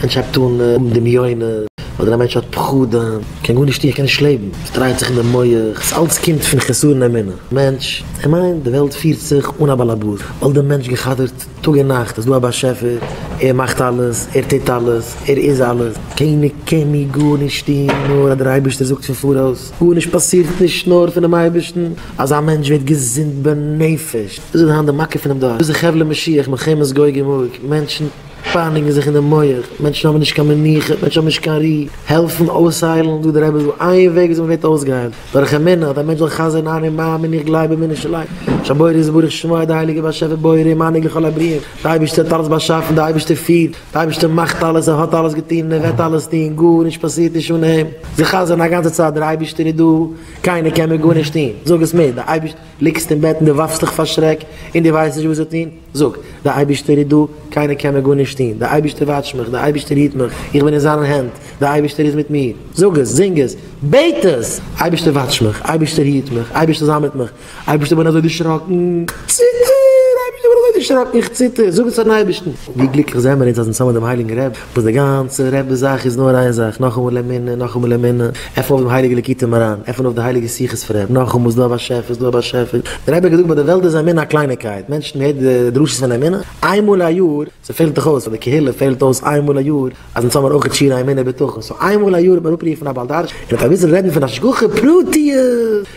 מענטש הייבט אן האבן דמיונות, אדער א מענטש האט פחדים, קען גארנישט טון, איך קען נישט לעבן, עס דרייט זיך אין די מח, עס אלץ קומט פון חסרון אמונה, מענטש, ער מיינט די וועלט פירט זיך אן א באלעבאס, וואלט דער מענטש גע'חזר'ט טאג און נאכט, עס איז דא א באשעפער, ער מאכט אלעס, ער טוט אלעס, ער איז אלעס, קיינער קען מיר גארנישט טון נאר אז דער אייבערשטער זאגט פון פאראויס, גארנישט פאסירט נישט נאר פונעם אייבערשטן, אזא מענטש ווערט געזונט בנפש, דאס איז היינט די מכה פונעם דור, דאס איז חבלי משיח, מלחמת גוג ומגוג, מענטשן. פייניגן זיך אין די מח, מענטשן האבן נישט קיין מנוחה, מענטשן האבן נישט קיין רו, העלפן אויסהיילן, זאגט דער רבי איז דא איין וועג וויאזוי מען ווערט אויסגעהיילט, דורך אמונה, אז א מענטש זאל חזר'ן אני מאמין איך גלייב אמונה שלימה, שהבורא יתברך שמו די הייליגע באשעפער בורא ומנהיג לכל הבריאים, די אייבערשטער האט אלעס באשאפן, די אייבערשטער פירט, די אייבערשטער מאכט אלעס, ער האט אלעס געטון און ער וועט אלעס טון, גארנישט פאסירט נישט אן אים, זיך חזר'ן א גאנצע צייט דער אייבערשטער איז דא, קיינער קען מיר גארנישט טון, זאג עס מיט, די אייבערשטער, ליגסט אין בעט און דו ווארפסט דיך פאר שרעק און דו ווייסט נישט וואס צו טון, זאג, דער אייבערשטער איז דא, קיינער קען מיר גארנישט טון, דער אייבערשטער וואטשט מיך, דער אייבערשטער היט מיך, איך בין אין זיינע הענט, דער אייבערשטער איז מיט מיר. זאג עס, זינג עס, בעט עס! אייבערשטער וואטש מיך, אייבערשטער היט מיך, אייבערשטער זיי מיט מיך, אייבערשטער כ'בין אזוי דערשראקן, כ'ציטער, אייבערשטער כ'בין אזוי דערשראקן, איך ציטער, זאג עס פארן אייבערשטן. ווי גליקליך זעמיר אונז אז אונז האבן דעם הייליגן רבי, וואס די גאנצע רבי זאך איז נאר איין זאך, נאכאמאל אמונה, נאכאמאל אמונה, עפן אויף דעם הייליגע ליקוטי מוהר"ן, עפן אויף די הייליגע שיחות פון רבי, נאכאמאל ס'דא א באשעפער, ס'דא א באשעפער, דער רבי האט געזאגט ביי די וועלט איז אמונה א קלייניקייט, מענטשן מ'הערט די דרשות פון אמונה, איינמאל א יאר, ס'פעלט דאך אויס, פאר די קהילה פעלט אויס איינמאל א יאר, אז אונז האמיר אויך שיעורי אמונה ובטחון, so איינמאל א יאר וועט מען אראפרופן א בעל דרשן, און אויף אביסל רעדן פון השגחה פרטיות,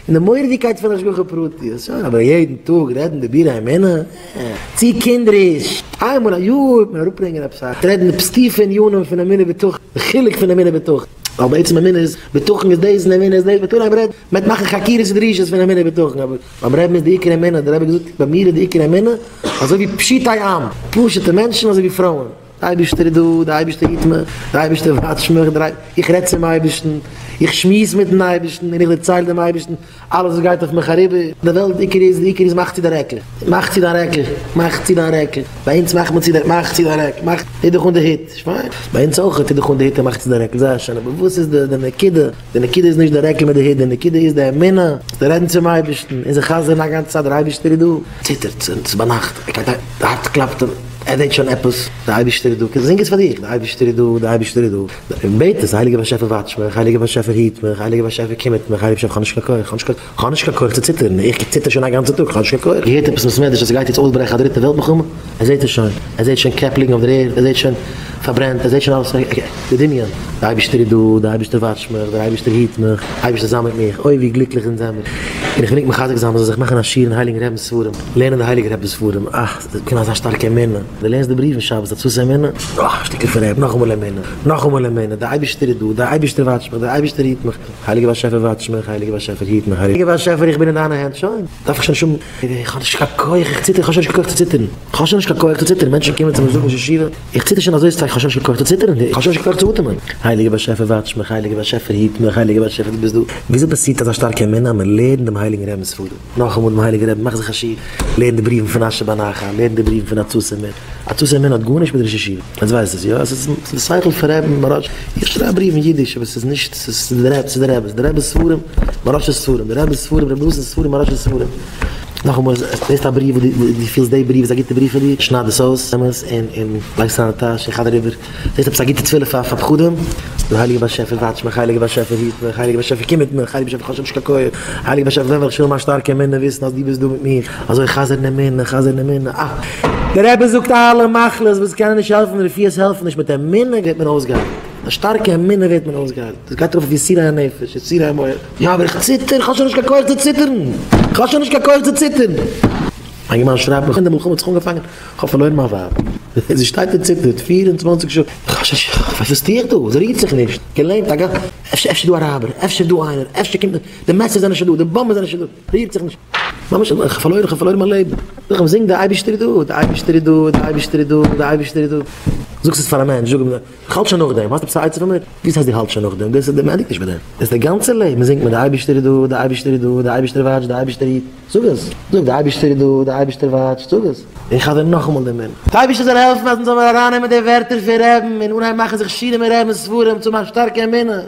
און די מורא'דיגקייט פון השגחה פרטיות, שוין, אבער יעדן טאג רעדן דיבורי אמונה? צו קינדעריש! איינמאל א יאר וועט מען אראפברענגען עפעס א רעדן עפעס טיפע ענינים פון אמונה ובטחון, די חילוק פון אמונה ובטחון, ווייל בעצם אמונה איז, בטחון איז דאס און אמונה איז דאס, מ'וועט אנהייבן רעדן, מ'וועט מאכן חקירות און דרישות פון אמונה ובטחון, אבער ביים רבי'ן איז די עיקר אמונה, דער רבי האט געזאגט ביי מיר איז די עיקר אמונה אזוי ווי פשוטי עם, פשוטע מענטשן אזוי ווי פרויען, די אייבערשטער איז דא, די אייבערשטער היט מיך, די אייבערשטער וואטשט מיך, איך רעד צום אייבערשטן, איך שמועס מיטן אייבערשטן און איך דערצייל דעם אייבערשטן אלעס וואס גייט אויף מיך אריבער, די וועלט עיקר איז, די עיקר איז מאך צו דיין רעקל, מאך צו דיין רעקל, מאך צו דיין רעקל, ביי אונז מאכט מען צו די, מאך צו דיין רעקל, מאך, טו דיך אן די הוט, פיין, ביי אונז אויך, טו דיך אן די הוט און מאך צו דיין רעקל, זייער שיין, אבער וואס איז די נקודה, די נקודה איז נישט די רעקל מיט די הוט, די נקודה איז די אמונה, צו רעדן צום אייבערשטן און זיך חזר'ן א גאנצע צייט דער אייבערשטער איז דא, ציטערט, ס'איז ביינאכט, ער גייט אהיים, די הארץ קלאפט אים, ער זעט שוין עפעס, דער אייבערשטער איז דא, זינג עס פאר דיך, דער אייבערשטער איז דא, דער אייבערשטער איז דא, און בעט עס, הייליגער באשעפער וואטש מיך, הייליגער באשעפער היט מיך, הייליגער באשעפער קימערט מיך, הייליגער באשעפער כ'האב נישט קיין כח, כ'האב נישט קיין כח, כ'האב נישט קיין כח צו ציטערן, איך ציטער שוין א גאנצע טאג, כ'האב נישט קיין כח. געהערט עפעס אין בית מדרש אז ס'גייט יעצט אויסברעכן א דריטע וועלט מלחמה, ער זעט עס שוין, ער זעט שוין קעפ ליגן אויף דער ערד, ער זעט שוין פארברענט, ער זעט שוין אלעס, די דמיון, דער אייבערשטער איז דא, דער אייבערשטער וואטשט מיך, דער אייבערשטער היט מיך, דער אייבערשטער זיי מיט מיך, אוי ווי גליקליך אונז זעמיר. און איך וויל ענק מחזק זיין מ'זאל זיך מאכן א שיעור אין הייליגן רבינ'ס ספרים, לערנען די הייליגע רבינ'ס ספרים, אה, ס'קומט אזא שטארקע אמונה, דו לערנסט די בריוון שבת עצתו אמונה, אה, שטיקל פון רבי'ן, נאכאמאל אמונה, נאכאמאל אמונה, דער אייבערשטער איז דא, דער אייבערשטער וואטשט מיך, דער אייבערשטער היט מיך, הייליגער באשעפער וואטש מיך, הייליגער באשעפער היט מיך, הייליגער באשעפער איך בין אין דיינע הענט, שוין, דארף איך שוין נישט האבן, איך האב נישט קיין כח, איך ציטער, איך האב שוין נישט קיין כח צו ציטערן, איך האב שוין נישט קיין כח צו ציטערן, מענטשן קומען צו מיר זאגן ראש ישיבה, איך ציטער שוין אזוי שטארק, איך האב שוין נישט קיין כח צו ציטערן, איך האב שוין נישט קיין כח צו אטעמען, הייליגער באשעפער וואטש מיך, הייליגער באשעפער היט מיך, הייליגער באשעפער דו ביסט דא. וויאזוי פאסירט אזא שטארקע אמונה אז מען לערנט דעם הייליגן רבינ'ס ספרים, נאכאמאל דעם הייליגן רבין, מאך זיך א שיעור, לערן די בריוון פון אשר בנחל, לערן די בריוון פון עצתו אמונה, עצתו אמונה האט גארנישט מיט ראש ישיבה, עטס ווייסט עס יא? עס איז די שכל פון רבי'ן מוהרא"ש, איך שרייב בריוו אין אידיש אבער עס איז נישט, עס איז די רבי, עס איז די רבי'ס, די רבי'ס ספרים, מוהרא"ש'ס ספרים, די רבי'ס ספרים, רבי נתן'ס ספרים, מוהרא"ש'ס ספרים. נאכאמאל, זעסט א בריוו וואס דו פילסט די בריוו איז א גוטע בריוו פאר דיר, שנייד עס אויס, נעם עס און און לייג עס אריין אין טאש און גיי אריבער. זעסט עפעס א גוטע תפילה פאר פאר פחדים, דו הייליגער באשעפער וואטש מיך, הייליגער באשעפער היט מיך, הייליגער באשעפער קום מיט מיך, הייליגער באשעפער איך האב שוין נישט קיין כח, הייליגער באשעפער ווען וועל איך שוין האבן א שטארקע אמונה וויסן אז דו ביסט דא מיט מיר, אזוי חזר'ן אמונה, חזר'ן אמונה, אה! דער רבי זאגט אלע מחלות וואס קענען נישט העלפן, רפואות העלפן נישט, מיט אמונה ווערט מען אויסגעהיילט, מיט א שטארקע אמונה ווערט מען אויסגעהיילט, דאס גייט ארויף אויף יסורי הנפש, יסורי המוח, יא אבער איך ציטער, איך האב שוין נישט קיין כח צו ציטערן, איך האב שוין נישט קיין כח צו ציטערן. א יונגערמאן שרייבט מיך, ווען די מלחמה האט זיך אנגעפאנגען, איך האב פארלוירן מיין ווייב, זי שטייט און ציטערט פיר און צוואנציג שעה, איך האב שוין, וואס טו איך דא, זי רירט זיך נישט, געלערנט א גאנ, אפשר אפשר דא אראבער, אפשר דא איינער, אפשר קומט, די מעסער זענען שוין דא, די באמבעס זענען שוין דא, רירט זיך נישט, ממש איך האב פארלוירן, איך האב פארלוירן מיין לעבן, זאג איך זינג די אייבערשטער איז דא, די אייבערשטער איז דא, די אייבערשטער איז דא, די אייבערשטער איז דא, זאגסט עס פאר א מענטש, זאג אים, איך האלט שוין נאכדעם, האסט עפעס א עצה פאר מיר? וואס הייסט דו האלטסט שוין נאכדעם? דאס איז די, מען ענדיגט נישט מיט דעם, דאס איז די גאנצע לעבן, מען זינגט מיט די אייבערשטער איז דא, די אייבערשטער איז דא, די אייבערשטער וואטשט, די אייבערשטער היט. זאג עס! זאג, די אייבערשטער איז דא, די אייבערשטער וואטשט, זאג עס! איך חזר נאכאמאל דעם מנהג. די אייבערשטער זאל העלפן אז אונז זאל מיר ארייננעמען די ווערטער פון רעבן און אנהייבן מאכן זיך שיעורים אין רעבנ'ס ספרים צו האבן א שטארקע אמונה.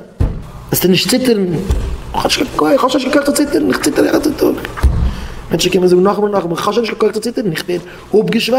וועסטו נישט ציטערן. איך האב נישט קיין כח, איך האב שוין נישט קיין כח צו ציטערן, איך ציטער א גאנצן טאג. מענטשן קומען זאגן נאכאמאל און נאכאמאל, איך האב שוין נישט קיין כח צו ציטערן, איך ווער אפגעשוואכט.